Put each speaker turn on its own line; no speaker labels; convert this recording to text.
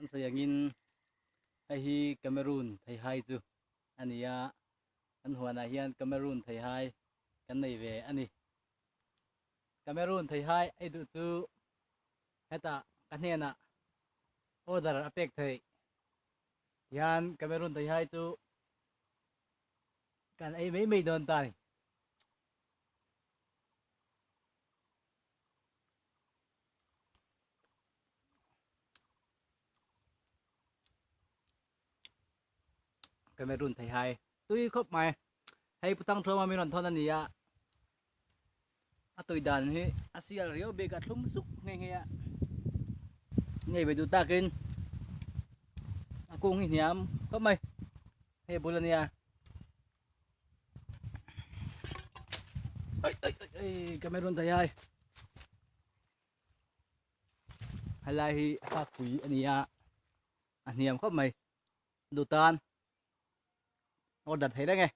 An sawi angin hei hi Cameroon theihai chu a ni a, kan huanah hian Cameroon theihai kan nei ve a ni. Cameroon theihai ei duh chu hetah ka hnenah order a pek theih hian Cameroon theihai chu kan ei mai mai dawn ta a ni. Cameroon thei hai tui khawp mai hei pu tang thawma min rawn thawn a ni a a tui dan hi a sial riau bik a thlum suk nghe nghe a ngei ve duh takin a kung hi hniam khawp mai hei bul a nia. Oi oi oi oi Cameroon thei hai helai hi a phak pui a ni a a hniam khawp mai dutan order thei reng e.